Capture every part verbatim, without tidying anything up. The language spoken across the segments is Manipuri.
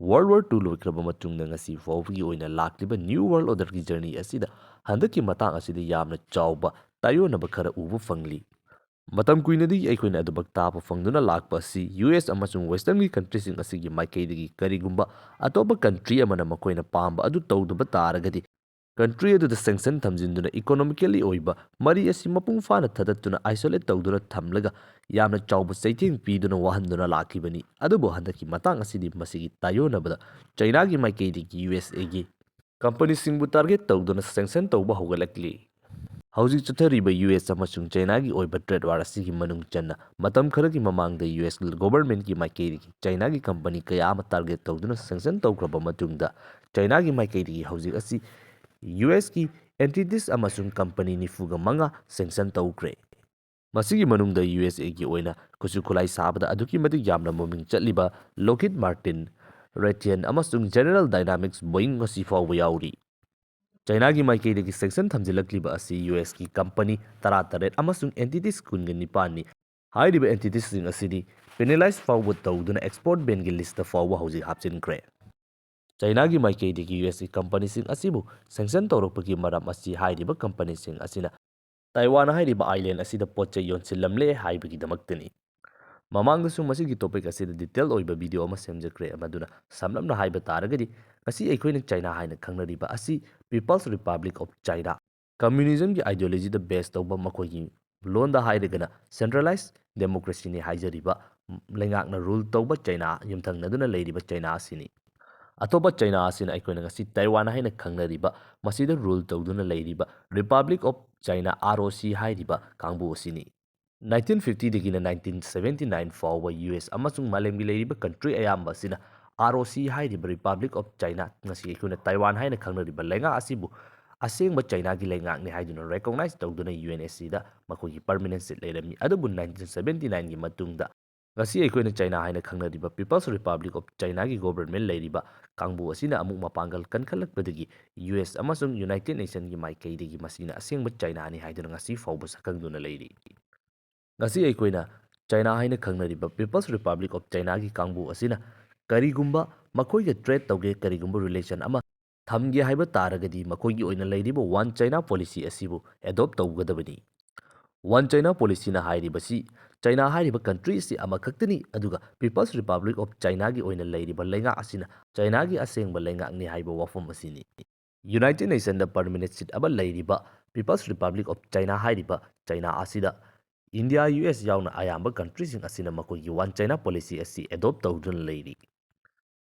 World War Two ꯂꯣꯏꯈ꯭ꯔꯕ ꯃꯇꯨꯡꯗ ꯉꯁꯤ ꯐꯥꯎꯕꯒꯤ ꯑꯣꯏꯅ ꯂꯥꯛꯂꯤꯕ New World Orderꯒꯤ journey ꯑꯁꯤꯗ ꯍꯟꯗꯛꯀꯤ ꯃꯇꯥꯡ ꯑꯁꯤꯗ ꯌꯥꯝꯅ ꯆꯥꯎꯕ ꯇꯥꯏꯑꯣꯟꯅꯕ ꯈꯔ ꯎꯕ ꯐꯪꯂꯤ꯫ ꯃꯇꯝ ꯀꯨꯏꯅꯗꯒꯤ ꯑꯩꯈꯣꯏꯅ ꯑꯗꯨꯃꯛ ꯇꯥꯕ ꯐꯪꯗꯨꯅ ꯂꯥꯛꯄ ꯑꯁꯤ U S ꯑꯃꯁꯨꯡ Westernꯒꯤ countryꯁꯤꯡ ꯑꯁꯤꯒꯤ ꯃꯥꯏꯀꯩꯗꯒꯤ ꯀꯔꯤꯒꯨꯝꯕ ꯑꯇꯣꯞꯄ country ꯑꯃꯅ ꯃꯈꯣꯏꯅ ꯄꯥꯝꯕ ꯑꯗꯨ ꯇꯧꯗꯕ ꯇꯥꯔꯒꯗꯤ, country ꯑꯗꯨꯗ sanction ꯊꯝꯖꯤꯟꯗꯨꯅ economically ꯑꯣꯏꯕ ꯃꯔꯤ ꯑꯁꯤ ꯃꯄꯨꯡ ꯐꯥꯅ ꯊꯗꯠꯇꯨꯅ isolate ꯇꯧꯗꯨꯅ ꯊꯝꯂꯒ ꯌꯥꯝꯅ ꯆꯥꯎꯕ ꯆꯩꯊꯦꯡ ꯄꯤꯗꯨꯅ ꯋꯥꯍꯟꯗꯨꯅ ꯂꯥꯛꯈꯤꯕꯅꯤ꯫ ꯑꯗꯨꯕꯨ ꯍꯟꯗꯛꯀꯤ ꯃꯇꯥꯡ ꯑꯁꯤꯗꯤ ꯃꯁꯤꯒꯤ ꯇꯥꯏꯑꯣꯟꯅꯕꯗ Chinaꯒꯤ ꯃꯥꯏꯀꯩꯗꯒꯤ USAꯒꯤ companyꯁꯤꯡꯕꯨ target ꯇꯧꯗꯨꯅ sanction ꯇꯧꯕ ꯍꯧꯒꯠꯂꯛꯂꯤ꯫ ꯍꯧꯖꯤꯛ ꯆꯠꯊꯔꯤꯕ U S ꯑꯃꯁꯨꯡ Chinaꯒꯤ ꯑꯣꯏꯕ trade war ꯑꯁꯤꯒꯤ ꯃꯅꯨꯡ ꯆꯟꯅ ꯃꯇꯝ ꯈꯔꯒꯤ ꯃꯃꯥꯡꯗ U S governmentꯀꯤ ꯃꯥꯏꯀꯩꯗꯒꯤ Chinaꯒꯤ company ꯀꯌꯥ ꯑꯃ target ꯇꯧꯗꯨꯅ sanction ꯇꯧꯈ꯭ꯔꯕ ꯃꯇꯨꯡꯗ, Chinaꯒꯤ ꯃꯥꯏꯀꯩꯗꯒꯤ ꯍꯧꯖꯤꯛ ꯑꯁꯤ USꯀꯤ entities ꯑꯃꯁꯨꯡ company ꯅꯤꯐꯨꯒ ꯃꯉꯥ sanction ꯇꯧꯈ꯭ꯔꯦ꯫ ꯃꯁꯤꯒꯤ ꯃꯅꯨꯡꯗ USAꯒꯤ ꯑꯣꯏꯅ ꯈꯨꯠꯁꯨ ꯈꯨꯠꯂꯥꯏ ꯁꯥꯕꯗ ꯑꯗꯨꯛꯀꯤ ꯃꯇꯤꯛ ꯌꯥꯝꯅ ꯃꯃꯤꯡ ꯆꯠꯂꯤꯕ Lockheed Martin, Raytheon ꯑꯃꯁꯨꯡ General Dynamics, Boeing ꯉꯁꯤ ꯐꯥꯎꯕ ꯌꯥꯎꯔꯤ꯫ Chinaꯒꯤ ꯃꯥꯏꯀꯩꯗꯒꯤ sanction ꯊꯝꯖꯤꯜꯂꯛꯂꯤꯕ ꯑꯁꯤ USꯀꯤ company ꯇꯔꯥꯇꯔꯦꯠ ꯑꯃꯁꯨꯡ entities ꯀꯨꯟꯒ ꯅꯤꯄꯥꯟꯅꯤ꯫ ꯍꯥꯏꯔꯤꯕ entitiesꯁꯤꯡ ꯑꯁꯤꯗꯤ penalize ꯐꯥꯎꯕ ꯇꯧꯗꯨꯅ export banꯒꯤ listꯇ ꯐꯥꯎꯕ ꯍꯧꯖꯤꯛ ꯍꯥꯞꯆꯤꯟꯈ꯭ꯔꯦ꯫ Chinaꯒꯤ ꯃꯥꯏꯀꯩꯗꯒꯤ USꯀꯤ companyꯁꯤꯡ ꯑꯁꯤꯕꯨ sanction ꯇꯧꯔꯛꯄꯒꯤ ꯃꯔꯝ ꯑꯁꯤ ꯍꯥꯏꯔꯤꯕ companyꯁꯤꯡ ꯑꯁꯤꯅ Taiwan ꯍꯥꯏꯔꯤꯕ island ꯑꯁꯤꯗ ꯄꯣꯠ ꯆꯩ ꯌꯣꯟꯁꯤꯜꯂꯝꯂꯦ ꯍꯥꯏꯕꯒꯤꯗꯃꯛꯇꯅꯤ꯫ ꯃꯃꯥꯡꯗꯁꯨ ꯃꯁꯤꯒꯤ topic ꯑꯁꯤꯗ detail ꯑꯣꯏꯕ video ꯑꯃ ꯁꯦꯝꯖꯈ꯭ꯔꯦ, ꯃꯗꯨꯅ ꯁꯝꯂꯞꯅ ꯍꯥꯏꯕ ꯇꯥꯔꯒꯗꯤ, ꯉꯁꯤ ꯑꯩꯈꯣꯏꯅ China ꯍꯥꯏꯅ ꯈꯪꯅꯔꯤꯕ ꯑꯁꯤ People's Republic of China, communismꯒꯤ ideologyꯗ base ꯇꯧꯕ, ꯃꯈꯣꯏꯒꯤ ꯂꯣꯟꯗ ꯍꯥꯏꯔꯒꯅ centralized democracyꯅꯤ ꯍꯥꯏꯖꯔꯤꯕ ꯂꯩꯉꯥꯛꯅ rule ꯇꯧꯕ China, ꯌꯨꯝꯊꯪꯅꯗꯨꯅ ꯂꯩꯔꯤꯕ China ꯑꯁꯤꯅꯤ꯫ ꯑꯇꯣꯞꯄ China ꯑꯁꯤꯅ ꯑꯩꯈꯣꯏꯅ ꯉꯁꯤ Taiwan ꯍꯥꯏꯅ ꯈꯪꯅꯔꯤꯕ, ꯃꯁꯤꯗ rule ꯇꯧꯗꯨꯅ ꯂꯩꯔꯤꯕ Republic of China, ROC ꯍꯥꯏꯔꯤꯕ ꯀꯥꯡꯕꯨ ꯑꯁꯤꯅꯤ꯫ Nineteen fiftyꯗꯒꯤꯅ nineteen seventy nine ꯐꯥꯎꯕ US ꯑꯃꯁꯨꯡ ꯃꯥꯂꯦꯝꯒꯤ ꯂꯩꯔꯤꯕ country ꯑꯌꯥꯝꯕ ꯑꯁꯤꯅ ROC ꯍꯥꯏꯔꯤꯕ Republic of China, ꯉꯁꯤ ꯑꯩꯈꯣꯏꯅ Taiwan ꯍꯥꯏꯅ ꯈꯪꯅꯔꯤꯕ ꯂꯩꯉꯥꯛ ꯑꯁꯤꯕꯨ ꯑꯁꯦꯡꯕ Chinaꯒꯤ ꯂꯩꯉꯥꯛꯅꯤ ꯍꯥꯏꯗꯨꯅ recognize ꯇꯧꯗꯨꯅ UNSCꯗ ꯃꯈꯣꯏꯒꯤ permanent seat ꯂꯩꯔꯝꯃꯤ꯫ ꯑꯗꯨꯕꯨ nineteen seventy nineꯒꯤ ꯃꯇꯨꯡꯗ ꯉꯁꯤ ꯑꯩꯈꯣꯏꯅ China ꯍꯥꯏꯅ ꯈꯪꯅꯔꯤꯕ People's Republic of Chinaꯒꯤ government ꯂꯩꯔꯤꯕ ꯀꯥꯡꯕꯨ ꯑꯁꯤꯅ ꯑꯃꯨꯛ ꯃꯄꯥꯡꯒꯜ ꯀꯟꯈꯠꯂꯛꯄꯗꯒꯤ US ꯑꯃꯁꯨꯡ United Nationꯒꯤ ꯃꯥꯏꯀꯩꯗꯒꯤ ꯃꯁꯤꯅ ꯑꯁꯦꯡꯕ Chinaꯅꯤ ꯍꯥꯏꯗꯨꯅ ꯉꯁꯤ ꯐꯥꯎꯕ ꯁꯛꯈꯪꯗꯨꯅ ꯂꯩꯔꯤ꯫ ꯉꯁꯤ ꯑꯩꯈꯣꯏꯅ China ꯍꯥꯏꯅ ꯈꯪꯅꯔꯤꯕ People's Republic of Chinaꯒꯤ ꯀꯥꯡꯕꯨ ꯑꯁꯤꯅ ꯀꯔꯤꯒꯨꯝꯕ ꯃꯈꯣꯏꯒ trade ꯇꯧꯒꯦ, ꯀꯔꯤꯒꯨꯝꯕ relation ꯑꯃ ꯊꯝꯒꯦ ꯍꯥꯏꯕ ꯇꯥꯔꯒꯗꯤ ꯃꯈꯣꯏꯒꯤ ꯑꯣꯏꯅ ꯂꯩꯔꯤꯕ One China Policy ꯑꯁꯤꯕꯨ adopt ꯇꯧꯒꯗꯕꯅꯤ꯫ One China Policyꯅ ꯍꯥꯏꯔꯤꯕꯁꯤ ꯆꯥꯏꯅꯥ ꯍꯥꯏꯔꯤꯕ country ꯑꯁꯤ ꯑꯃꯈꯛꯇꯅꯤ, ꯑꯗꯨꯒ People's Republic of Chinaꯒꯤ ꯑꯣꯏꯅ ꯂꯩꯔꯤꯕ ꯂꯩꯉꯥꯛ ꯑꯁꯤꯅ ꯆꯥꯏꯅꯥꯒꯤ ꯑꯁꯦꯡꯕ ꯂꯩꯉꯥꯛꯅꯤ ꯍꯥꯏꯕ ꯋꯥꯐꯝ ꯑꯁꯤꯅꯤ꯫ United Nationꯗ permanent seat ꯑꯃ ꯂꯩꯔꯤꯕ People's Republic of China ꯍꯥꯏꯔꯤꯕ ꯆꯥꯏꯅꯥ ꯑꯁꯤꯗ India, U S ꯌꯥꯎꯅ ꯑꯌꯥꯝꯕ countryꯁꯤꯡ ꯑꯁꯤꯅ ꯃꯈꯣꯏꯒꯤ One China Policy ꯑꯁꯤ adopt ꯇꯧꯗꯨꯅ ꯂꯩꯔꯤ꯫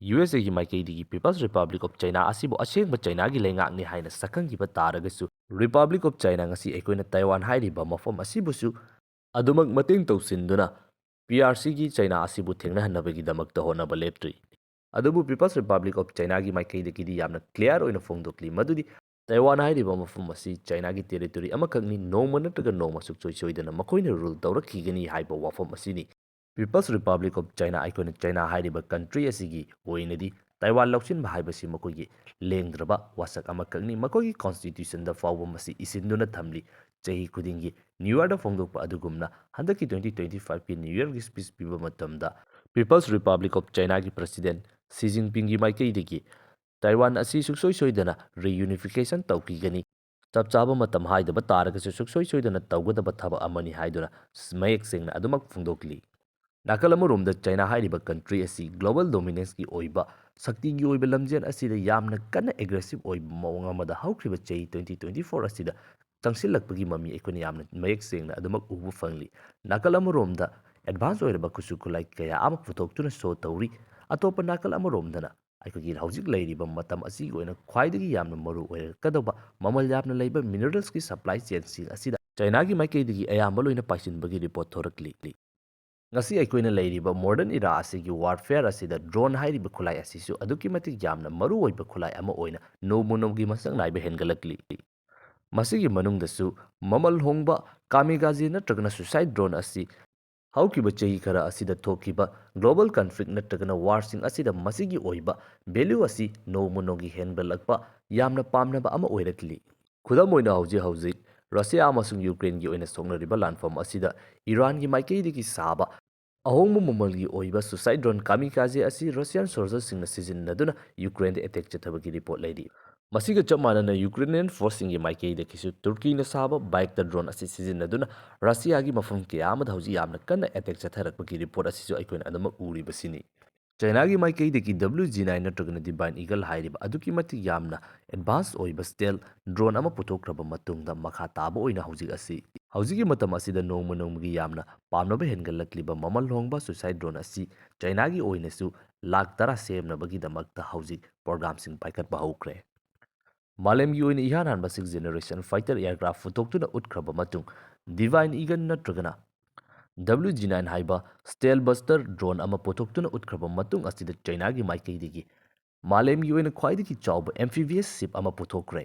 U S Aꯒꯤ ꯃꯥꯏꯀꯩꯗꯒꯤ People's Republic of China ꯑꯁꯤꯕꯨ ꯑꯁꯦꯡꯕ ꯆꯥꯏꯅꯥꯒꯤ ꯂꯩꯉꯥꯛꯅꯤ ꯍꯥꯏꯅ ꯁꯛꯈꯪꯈꯤꯕ ꯇꯥꯔꯒꯁꯨ, Republic of China ꯉꯁꯤ ꯑꯩꯈꯣꯏꯅ Taiwan ꯍꯥꯏꯔꯤꯕ ꯃꯐꯝ ꯑꯁꯤꯕꯨꯁꯨ ꯑꯗꯨꯃꯛ ꯃꯇꯦꯡ ꯇꯧꯁꯤꯟꯗꯨꯅ P R Cꯒꯤ ꯆꯥꯏꯅꯥ ꯑꯁꯤꯕꯨ ꯊꯦꯡꯅꯍꯟꯅꯕꯒꯤꯗꯃꯛꯇ ꯍꯣꯠꯅꯕ ꯂꯦꯞꯇ꯭ꯔꯤ꯫ ꯑꯗꯨꯕꯨ People's Republic of Chinaꯒꯤ ꯃꯥꯏꯀꯩꯗꯒꯤꯗꯤ ꯌꯥꯝꯅ clear ꯑꯣꯏꯅ ꯐꯣꯡꯗꯣꯛꯂꯤ ꯃꯗꯨꯗꯤ Taiwan ꯍꯥꯏꯔꯤꯕ ꯃꯐꯝ ꯑꯁꯤ ꯆꯥꯏꯅꯥꯒꯤ territory ꯑꯃꯈꯛꯅꯤ, ꯅꯣꯡꯃ ꯅꯠꯇ꯭ꯔꯒ ꯅꯣꯡꯃ ꯁꯨꯡꯁꯣꯏ ꯁꯣꯏꯗꯅ ꯃꯈꯣꯏꯅ rule ꯇꯧꯔꯛꯈꯤꯒꯅꯤ ꯍꯥꯏꯕ ꯋꯥꯐꯝ ꯑꯁꯤꯅꯤ꯫ People's Republic of China, ꯑꯩꯈꯣꯏꯅ ꯆꯥꯏꯅꯥ ꯍꯥꯏꯔꯤꯕ country ꯑꯁꯤꯒꯤ ꯑꯣꯏꯅꯗꯤ Taiwan ꯂꯧꯁꯤꯟꯕ ꯍꯥꯏꯕꯁꯤ ꯃꯈꯣꯏꯒꯤ ꯂꯦꯡꯗ꯭ꯔꯕ ꯋꯥꯁꯛ ꯑꯃꯈꯛꯅꯤ꯫ ꯃꯈꯣꯏꯒꯤ constitutionꯗ ꯐꯥꯎꯕ ꯃꯁꯤ ꯏꯁꯤꯟꯗꯨꯅ ꯊꯝꯂꯤ꯫ ꯆꯍꯤ ꯈꯨꯗꯤꯡꯒꯤ New Yearꯗ ꯐꯣꯡꯗꯣꯛꯄ ꯑꯗꯨꯒꯨꯝꯅ ꯍꯟꯗꯛꯀꯤ twenty twenty fiveꯀꯤ New Yearꯒꯤ speech ꯄꯤꯕ ꯃꯇꯝꯗ People's Republic of Chinaꯒꯤ President Xi Jinpingꯒꯤ ꯃꯥꯏꯀꯩꯗꯒꯤ Taiwan ꯑꯁꯤ ꯁꯨꯡꯁꯣꯏ ꯁꯣꯏꯗꯅ reunification ꯇꯧꯈꯤꯒꯅꯤ, ꯆꯞ ꯆꯥꯕ ꯃꯇꯝ ꯍꯥꯏꯗꯕ ꯇꯥꯔꯒꯁꯨ ꯁꯨꯡꯁꯣꯏ ꯁꯣꯏꯗꯅ ꯇꯧꯒꯗꯕ ꯊꯕꯛ ꯑꯃꯅꯤ ꯍꯥꯏꯗꯨꯅ ꯃꯌꯦꯛ ꯁꯦꯡꯅ ꯑꯗꯨꯃꯛ ꯐꯣꯡꯗꯣꯛꯂꯤ꯫ ꯅꯥꯀꯜ ꯑꯃꯔꯣꯝꯗ ꯆꯥꯏꯅꯥ ꯍꯥꯏꯔꯤꯕ country ꯑꯁꯤ global dominanceꯀꯤ ꯑꯣꯏꯕ ꯁꯛꯇꯤꯒꯤ ꯑꯣꯏꯕ ꯂꯝꯖꯦꯜ ꯑꯁꯤꯗ ꯌꯥꯝꯅ ꯀꯟꯅ aggressive ꯑꯣꯏꯕ ꯃꯑꯣꯡ ꯑꯃꯗ ꯍꯧꯈ꯭ꯔꯤꯕ ꯆꯍꯤ twenty twenty four ꯑꯁꯤꯗ ꯆꯪꯁꯤꯜꯂꯛꯄꯒꯤ ꯃꯃꯤ ꯑꯩꯈꯣꯏꯅ ꯌꯥꯝꯅ ꯃꯌꯦꯛ ꯁꯦꯡꯅ ꯑꯗꯨꯃꯛ ꯎꯕ ꯐꯪꯂꯤ꯫ ꯅꯥꯀꯜ ꯑꯃꯔꯣꯝꯗ advance ꯑꯣꯏꯔꯕ ꯈꯨꯠꯁꯨ ꯈꯨꯠꯂꯥꯏ ꯀꯌꯥ ꯑꯃ ꯄꯨꯊꯣꯛꯇꯨꯅ show ꯇꯧꯔꯤ꯫ ꯑꯇꯣꯞꯄ ꯅꯥꯀꯜ ꯑꯃꯔꯣꯝꯗꯅ ꯑꯩꯈꯣꯏꯒꯤ ꯍꯧꯖꯤꯛ ꯂꯩꯔꯤꯕ ꯃꯇꯝ ꯑꯁꯤꯒꯤ ꯑꯣꯏꯅ ꯈ꯭ꯋꯥꯏꯗꯒꯤ ꯌꯥꯝꯅ ꯃꯔꯨ ꯑꯣꯏꯔꯛꯀꯗꯕ ꯃꯃꯜ ꯌꯥꯝꯅ ꯂꯩꯕ mineralsꯀꯤ supply chainꯁꯤꯡ ꯑꯁꯤꯗ ꯆꯥꯏꯅꯥꯒꯤ ꯃꯥꯏꯀꯩꯗꯒꯤ ꯑꯌꯥꯝꯕ ꯂꯣꯏꯅ ꯄꯥꯏꯁꯤꯟꯕꯒꯤ report ꯊꯣꯔꯛꯂꯤ꯫ ꯉꯁꯤ ꯑꯩꯈꯣꯏꯅ ꯂꯩꯔꯤꯕ modern era ꯑꯁꯤꯒꯤ warfare ꯑꯁꯤꯗ drone ꯍꯥꯏꯔꯤꯕ ꯈꯨꯠꯂꯥꯏ ꯑꯁꯤꯁꯨ ꯑꯗꯨꯛꯀꯤ ꯃꯇꯤꯛ ꯌꯥꯝꯅ ꯃꯔꯨ ꯑꯣꯏꯕ ꯈꯨꯠꯂꯥꯏ ꯑꯃ ꯑꯣꯏꯅ ꯅꯣꯡꯃ ꯅꯣꯡꯃꯒꯤ ꯃꯁꯛ ꯅꯥꯏꯕ ꯍꯦꯟꯒꯠꯂꯛꯂꯤ꯫ ꯃꯁꯤꯒꯤ ꯃꯅꯨꯡꯗꯁꯨ ꯃꯃꯜ ꯍꯣꯡꯕ kamikaze ꯅꯠꯇ꯭ꯔꯒꯅ suicide drone ꯑꯁꯤ ꯍꯧꯈꯤꯕ ꯆꯍꯤ ꯈꯔ ꯑꯁꯤꯗ ꯊꯣꯛꯈꯤꯕ global conflict ꯅꯠꯇ꯭ꯔꯒꯅ warꯁꯤꯡ ꯑꯁꯤꯗ ꯃꯁꯤꯒꯤ ꯑꯣꯏꯕ value ꯑꯁꯤ ꯅꯣꯡꯃ ꯅꯣꯡꯃꯒꯤ ꯍꯦꯟꯒꯠꯂꯛꯄ ꯌꯥꯝꯅ ꯄꯥꯝꯅꯕ ꯑꯃ ꯑꯣꯏꯔꯛꯂꯤ꯫ ꯈꯨꯗꯝ ꯑꯣꯏꯅ, ꯍꯧꯖꯤꯛ ꯍꯧꯖꯤꯛ Russia ꯑꯃꯁꯨꯡ Ukraineꯒꯤ ꯑꯣꯏꯅ ꯁꯣꯛꯅꯔꯤꯕ ꯂꯥꯟꯐꯝ ꯑꯁꯤꯗ Iranꯒꯤ ꯃꯥꯏꯀꯩꯗꯒꯤ ꯁꯥꯕ ꯑꯍꯣꯡꯕ ꯃꯃꯜꯒꯤ ꯑꯣꯏꯕ suicide drone kamikaze ꯑꯁꯤ Russian soldierꯁꯤꯡꯅ ꯁꯤꯖꯤꯟꯅꯗꯨꯅ Ukraineꯗ attack ꯆꯠꯊꯕꯒꯤ report ꯂꯩꯔꯤ꯫ ꯃꯁꯤꯒ ꯆꯞ ꯃꯥꯟꯅꯅ Ukrainian forceꯁꯤꯡꯒꯤ ꯃꯥꯏꯀꯩꯗꯒꯤꯁꯨ ꯇꯨꯔꯀꯤꯅ ꯁꯥꯕ Bayraktar drone ꯑꯁꯤ ꯁꯤꯖꯤꯟꯅꯗꯨꯅ ꯔꯁꯤꯌꯥꯒꯤ ꯃꯐꯝ ꯀꯌꯥ ꯑꯃꯗ ꯍꯧꯖꯤꯛ ꯌꯥꯝꯅ ꯀꯟꯅ attack ꯆꯠꯊꯔꯛꯄꯒꯤ report ꯑꯁꯤꯁꯨ ꯑꯩꯈꯣꯏꯅ ꯑꯗꯨꯃꯛ ꯎꯔꯤꯕꯁꯤꯅꯤ꯫ ꯆꯥꯏꯅꯥꯒꯤ ꯃꯥꯏꯀꯩꯗꯒꯤ W G nine ꯅꯠꯇ꯭ꯔꯒꯅ Divine Eagle ꯍꯥꯏꯔꯤꯕ ꯑꯗꯨꯛꯀꯤ ꯃꯇꯤꯛ ꯌꯥꯝꯅ advance ꯑꯣꯏꯕ stealth drone ꯑꯃ ꯄꯨꯊꯣꯛꯈ꯭ꯔꯕ ꯃꯇꯨꯡꯗ, ꯃꯈꯥ ꯇꯥꯕ ꯑꯣꯏꯅ ꯍꯧꯖꯤꯛ ꯑꯁꯤ, ꯍꯧꯖꯤꯛꯀꯤ ꯃꯇꯝ ꯑꯁꯤꯗ ꯅꯣꯡꯃ ꯅꯣꯡꯃꯒꯤ ꯌꯥꯝꯅ ꯄꯥꯝꯅꯕ ꯍꯦꯟꯒꯠꯂꯛꯂꯤꯕ ꯃꯃꯜ ꯍꯣꯡꯕ suicide drone ꯑꯁꯤ ꯆꯥꯏꯅꯥꯒꯤ ꯑꯣꯏꯅꯁꯨ ꯂꯥꯈ ꯇꯔꯥ ꯁꯦꯝꯅꯕꯒꯤꯗꯃꯛꯇ ꯍꯧꯖꯤꯛ programꯁꯤꯡ ꯄꯥꯏꯈꯠꯄ ꯍꯧꯈ꯭ꯔꯦ꯫ ꯃꯥꯂꯦꯝꯒꯤ ꯑꯣꯏꯅ ꯏꯍꯥꯟ ꯍꯥꯟꯕ sixth generation fighter aircraft ꯄꯨꯊꯣꯛꯇꯨꯅ ꯎꯠꯈ꯭ꯔꯕ ꯃꯇꯨꯡ, Divine Eagle ꯅꯠꯇ꯭ꯔꯒꯅ W G nine ꯍꯥꯏꯕ stealth buster drone ꯑꯃ ꯄꯨꯊꯣꯛꯇꯨꯅ ꯎꯠꯈ꯭ꯔꯕ ꯃꯇꯨꯡ ꯑꯁꯤꯗ, ꯆꯥꯏꯅꯥꯒꯤ ꯃꯥꯏꯀꯩꯗꯒꯤ ꯃꯥꯂꯦꯝꯒꯤ ꯑꯣꯏꯅ ꯈ꯭ꯋꯥꯏꯗꯒꯤ ꯆꯥꯎꯕ amphibious ship ꯑꯃ ꯄꯨꯊꯣꯛꯈ꯭ꯔꯦ꯫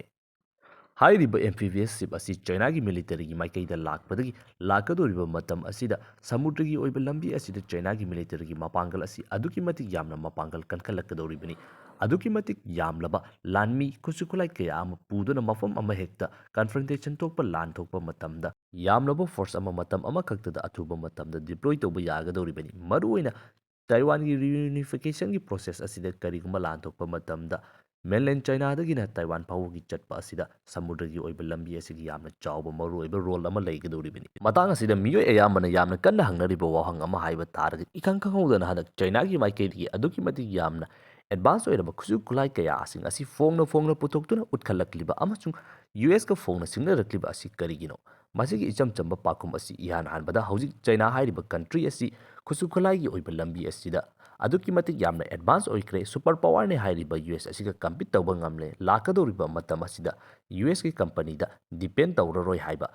ꯍꯥꯏꯔꯤꯕ amphibious ship ꯑꯁꯤ ꯆꯥꯏꯅꯥꯒꯤ militaryꯒꯤ ꯃꯥꯏꯀꯩꯗ ꯂꯥꯛꯄꯗꯒꯤ ꯂꯥꯛꯀꯗꯧꯔꯤꯕ ꯃꯇꯝ ꯑꯁꯤꯗ ꯁꯃꯨꯗ꯭ꯔꯒꯤ ꯑꯣꯏꯕ ꯂꯝꯕꯤ ꯑꯁꯤꯗ ꯆꯥꯏꯅꯥꯒꯤ militaryꯒꯤ ꯃꯄꯥꯡꯒꯜ ꯑꯁꯤ ꯑꯗꯨꯛꯀꯤ ꯃꯇꯤꯛ ꯌꯥꯝꯅ ꯃꯄꯥꯡꯒꯜ ꯀꯟꯈꯠꯂꯛꯀꯗꯧꯔꯤꯕꯅꯤ꯫ ꯑꯗꯨꯛꯀꯤ ꯃꯇꯤꯛ ꯌꯥꯝꯂꯕ ꯂꯥꯟꯃꯤ, ꯈꯨꯠꯁꯨ ꯈꯨꯠꯂꯥꯏ ꯀꯌꯥ ꯑꯃ ꯄꯨꯗꯨꯅ ꯃꯐꯝ ꯑꯃ ꯍꯦꯛꯇ confrontation ꯊꯣꯛꯄ, ꯂꯥꯟ ꯊꯣꯛꯄ ꯃꯇꯝꯗ ꯌꯥꯝꯂꯕ force ꯑꯃ ꯃꯇꯝ ꯑꯃꯈꯛꯇꯗ ꯑꯊꯨꯕ ꯃꯇꯝꯗ deploy ꯇꯧꯕ ꯌꯥꯒꯗꯧꯔꯤꯕꯅꯤ꯫ ꯃꯔꯨꯑꯣꯏꯅ ꯇꯥꯏꯋꯥꯟꯒꯤ reunificationꯒꯤ process ꯑꯁꯤꯗ ꯀꯔꯤꯒꯨꯝꯕ ꯂꯥꯟ ꯊꯣꯛꯄ ꯃꯇꯝꯗ, mainland ꯆꯥꯏꯅꯥꯗꯒꯤꯅ ꯇꯥꯏꯋꯥꯟ ꯐꯥꯎꯕꯒꯤ ꯆꯠꯄ ꯑꯁꯤꯗ ꯁꯃꯨꯗ꯭ꯔꯒꯤ ꯑꯣꯏꯕ ꯂꯝꯕꯤ ꯑꯁꯤꯒꯤ ꯌꯥꯝꯅ ꯆꯥꯎꯕ ꯃꯔꯨꯑꯣꯏꯕ role ꯑꯃ ꯂꯩꯒꯗꯧꯔꯤꯕꯅꯤ꯫ ꯃꯇꯥꯡ ꯑꯁꯤꯗ ꯃꯤꯑꯣꯏ ꯑꯌꯥꯝꯕꯅ ꯌꯥꯝꯅ ꯀꯟꯅ ꯍꯪꯅꯔꯤꯕ ꯋꯥꯍꯪ ꯑꯃ ꯍꯥꯏꯕ ꯇꯥꯔꯒꯗꯤ, ꯏꯈꯪ ꯈꯪꯍꯧꯗꯅ ꯍꯟꯗꯛ ꯆꯥꯏꯅꯥꯒꯤ ꯃꯥꯏꯀꯩꯗꯒꯤ ꯑꯗꯨꯛꯀꯤ ꯃꯇꯤꯛ ꯌꯥꯝꯅ advance ꯑꯣꯏꯔꯕ ꯈꯨꯠꯁꯨ ꯈꯨꯠꯂꯥꯏ ꯀꯌꯥꯁꯤꯡ ꯑꯁꯤ ꯐꯣꯡꯅ ꯐꯣꯡꯅ ꯄꯨꯊꯣꯛꯇꯨꯅ ꯎꯠꯈꯠꯂꯛꯂꯤꯕ ꯑꯃꯁꯨꯡ USꯀ ꯐꯣꯡꯅ ꯁꯤꯡꯅꯔꯛꯂꯤꯕ ꯑꯁꯤ ꯀꯔꯤꯒꯤꯅꯣ? ꯃꯁꯤꯒꯤ ꯏꯆꯝ ꯆꯝꯕ ꯄꯥꯎꯈꯨꯝ ꯑꯁꯤ ꯏꯍꯥꯟ ꯍꯥꯟꯕꯗ ꯍꯧꯖꯤꯛ ꯆꯥꯏꯅꯥ ꯍꯥꯏꯔꯤꯕ country ꯑꯁꯤ ꯈꯨꯠꯁꯨ ꯈꯨꯠꯂꯥꯏꯒꯤ ꯑꯣꯏꯕ ꯂꯝꯕꯤ ꯑꯁꯤꯗ ꯑꯗꯨꯛꯀꯤ ꯃꯇꯤꯛ ꯌꯥꯝꯅ advance ꯑꯣꯏꯈ꯭ꯔꯦ, super powerꯅꯦ ꯍꯥꯏꯔꯤꯕ US ꯑꯁꯤꯒ compete ꯇꯧꯕ ꯉꯝꯂꯦ, ꯂꯥꯛꯀꯗꯧꯔꯤꯕ ꯃꯇꯝ ꯑꯁꯤꯗ USꯀꯤ companyꯗ depend ꯇꯧꯔꯔꯣꯏ ꯍꯥꯏꯕ,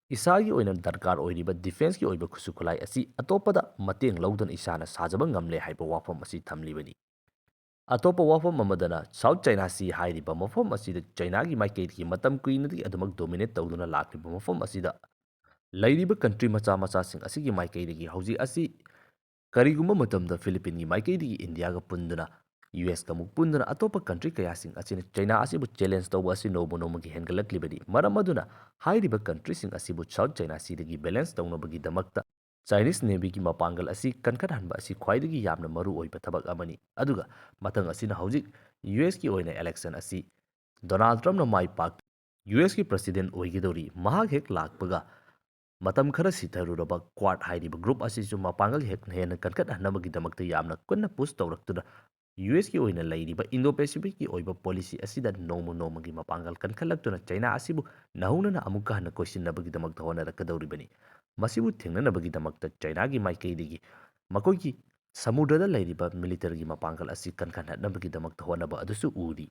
ꯏꯁꯥꯒꯤ ꯑꯣꯏꯅ ꯗꯔꯀꯥꯔ ꯑꯣꯏꯔꯤꯕ defenceꯀꯤ ꯑꯣꯏꯕ ꯈꯨꯠꯁꯨ ꯈꯨꯠꯂꯥꯏ ꯑꯁꯤ ꯑꯇꯣꯞꯄꯗ ꯃꯇꯦꯡ ꯂꯧꯗꯅ ꯏꯁꯥꯅ ꯁꯥꯖꯕ ꯉꯝꯂꯦ ꯍꯥꯏꯕ ꯋꯥꯐꯝ ꯑꯁꯤ ꯊꯝꯂꯤꯕꯅꯤ꯫ ꯑꯇꯣꯞꯄ ꯋꯥꯐꯝ ꯑꯃꯗꯅ, South China Sea ꯍꯥꯏꯔꯤꯕ ꯃꯐꯝ ꯑꯁꯤꯗ ꯆꯥꯏꯅꯥꯒꯤ ꯃꯥꯏꯀꯩꯗꯒꯤ ꯃꯇꯝ ꯀꯨꯏꯅꯗꯒꯤ ꯑꯗꯨꯃꯛ dominate ꯇꯧꯗꯨꯅ ꯂꯥꯛꯂꯤꯕ ꯃꯐꯝ ꯑꯁꯤꯗ ꯂꯩꯔꯤꯕ country ꯃꯆꯥ ꯃꯆꯥꯁꯤꯡ ꯑꯁꯤꯒꯤ ꯃꯥꯏꯀꯩꯗꯒꯤ ꯍꯧꯖꯤꯛ ꯑꯁꯤ ꯀꯔꯤꯒꯨꯝꯕ ꯃꯇꯝꯗ ꯐꯤꯂꯤꯄꯤꯟꯒꯤ ꯃꯥꯏꯀꯩꯗꯒꯤ ꯏꯟꯗꯤꯌꯥꯒ ꯄꯨꯟꯗꯨꯅ, USꯀ ꯑꯃꯨꯛ ꯄꯨꯟꯗꯨꯅ, ꯑꯇꯣꯞꯄ country ꯀꯌꯥꯁꯤꯡ ꯑꯁꯤꯅ ꯆꯥꯏꯅꯥ ꯑꯁꯤꯕꯨ challenge ꯇꯧꯕ ꯑꯁꯤ ꯅꯣꯡꯃ ꯅꯣꯡꯃꯒꯤ ꯍꯦꯟꯒꯠꯂꯛꯂꯤꯕꯅꯤ꯫ ꯃꯔꯝ ꯑꯗꯨꯅ ꯍꯥꯏꯔꯤꯕ countryꯁꯤꯡ ꯑꯁꯤꯕꯨ South China Seaꯗꯒꯤ balance ꯇꯧꯅꯕꯒꯤꯗꯃꯛꯇ Chinese Navy ꯒꯤ ꯃꯄꯥꯡꯒꯜ ꯑꯁꯤ ꯀꯟꯈꯠꯍꯟꯕ ꯑꯁꯤ ꯈ꯭ꯋꯥꯏꯗꯒꯤ ꯌꯥꯝꯅ ꯃꯔꯨ ꯑꯣꯏꯕ ꯊꯕꯛ ꯑꯃꯅꯤ꯫ ꯑꯗꯨꯒ ꯃꯊꯪ ꯑꯁꯤꯅ ꯍꯧꯖꯤꯛ ꯌꯨ ꯑꯦꯁ ꯀꯤ ꯑꯣꯏꯅ election ꯑꯁꯤ Donald Trump ꯅ ꯃꯥꯏ ꯄꯥꯛ-, ꯌꯨ ꯑꯦꯁ ꯀꯤ President ꯑꯣꯏꯒꯗꯧꯔꯤ꯫ ꯃꯍꯥꯛ ꯍꯦꯛ ꯂꯥꯛꯄꯒ ꯃꯇꯝ ꯈꯔ ꯁꯤꯊꯔꯨꯔꯕ Quad ꯍꯥꯏꯔꯤꯕ group ꯑꯁꯤꯁꯨ ꯃꯄꯥꯡꯒꯜ ꯍꯦꯛ-, ꯍꯦꯟꯅ ꯀꯟꯈꯠꯍꯟꯅꯕꯒꯤꯗꯃꯛꯇ ꯌꯥꯝꯅ ꯀꯟꯅ push ꯇꯧꯔꯛꯇꯨꯅ ꯌꯨ ꯑꯦꯁ ꯀꯤ ꯑꯣꯏꯅ ꯂꯩꯔꯤꯕ Indo-Pacific ꯀꯤ ꯑꯣꯏꯕ policy ꯑꯁꯤꯗ ꯅꯣꯡꯃ ꯅꯣꯡꯃꯒꯤ ꯃꯄꯥꯡꯒꯜ ꯀꯟꯈꯠꯂꯛꯇꯨꯅ China ꯑꯁꯤꯕꯨ ꯅꯧꯍꯧꯅꯅ ꯑꯃꯨꯛꯀ ꯍꯟꯅ ꯀꯣꯏꯁꯤꯟꯅꯕꯒꯤꯗꯃꯛꯇ ꯍꯣꯠꯅꯔꯛꯀꯗꯧꯔꯤꯕꯅꯤ꯫ ꯃꯁꯤꯕꯨ ꯊꯦꯡꯅꯅꯕꯒꯤꯗꯃꯛꯇ China ꯒꯤ ꯃꯥꯏꯀꯩꯗꯒꯤ ꯃꯈꯣꯏꯒꯤ ꯁꯃꯨꯗ꯭ꯔꯗ ꯂꯩꯔꯤꯕ military ꯒꯤ ꯃꯄꯥꯡꯒꯜ ꯑꯁꯤ ꯀꯟꯈꯠꯅꯅꯕꯒꯤꯗꯃꯛꯇ ꯍꯣꯠꯅꯕ ꯑꯗꯨꯁꯨ ꯎꯔꯤ꯫